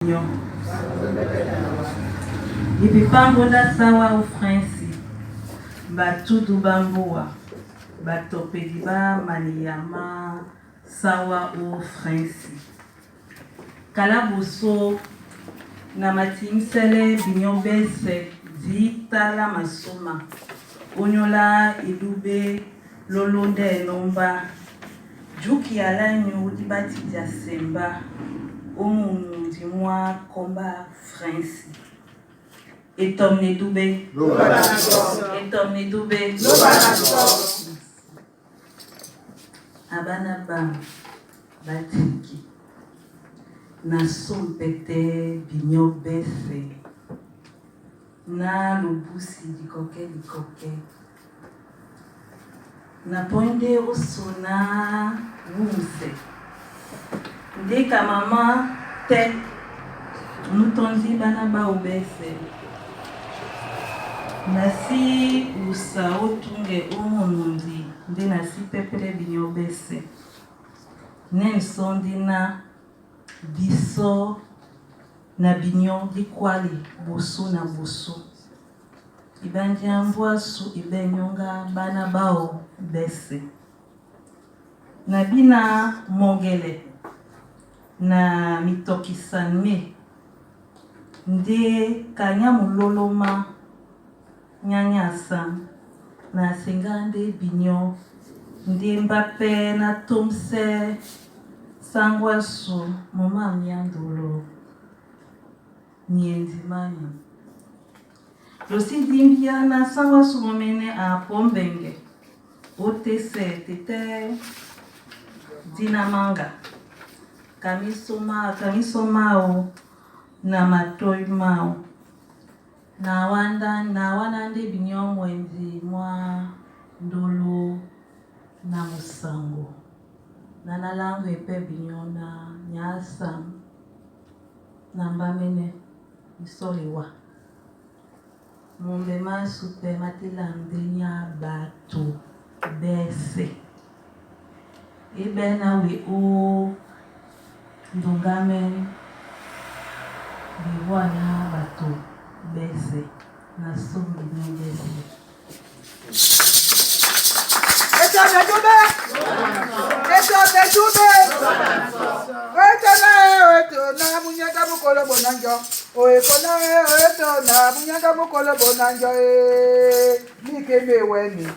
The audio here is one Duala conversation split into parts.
binyɔ. Ipipangonda sawa o Frensi, batudu ba mbua, batopedi ba maniyama sawa o Frensi. Kala boso na matimisele binyo bese di tala masuma onyola idube lolonde enomba juki alanyu dibati dia semba omunu di mwa komba Frensi. Etomne dube. Etomne dube. Abana bam batiki na sompete binyo bese na lubusi likoke likoke na ponde osona wumse ndeka mama te mutonzi bana bao bese nasi usa otunge omunundi nde nasi pepele binyo bese ne nsondi na biso na binyo dikwali busu na busu ibandi ya mbwasu ibenyonga bana bao bese na bina mongele na mitokisame nde kanya muloloma nyanyasa na senga nde binyo nde mbape na tomse sangwasu moma miandolo niendimanya losi na sangwasu momene a pombenge otese tete dinamanga kamisoma kamisomao na matoi mao na wanda na wana nde binyo mwenzi mwa ndolo na musango na nalango epe binyo na nyasa na mbamene isoliwa mombe masu pe matelande nya bato bese ibe na we o ndungame biwa na bato bese na sombi no bese. Etome dube! Etome dube! Oetona oetona munyanga mukolo bonanjo. Oekona oetona munyanga mukolo bonanjo e mike meweni.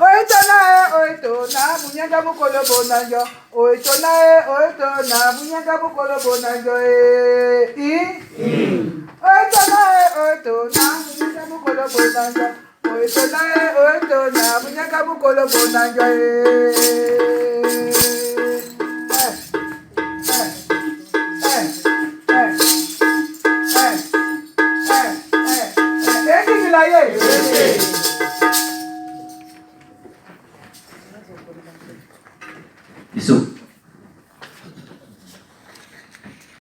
Oetona oetona munyanga mukolo bonanjo. Oetona oetona munyanga mukolo bonanjo e. I? Oetona oetona munyanga mukolo bonanjo. Oetona oetona munyanga mukolo bonanjo e. Eh, eh, eh, eh, eh, eh, eh, eh. Ekikila ye. Biso.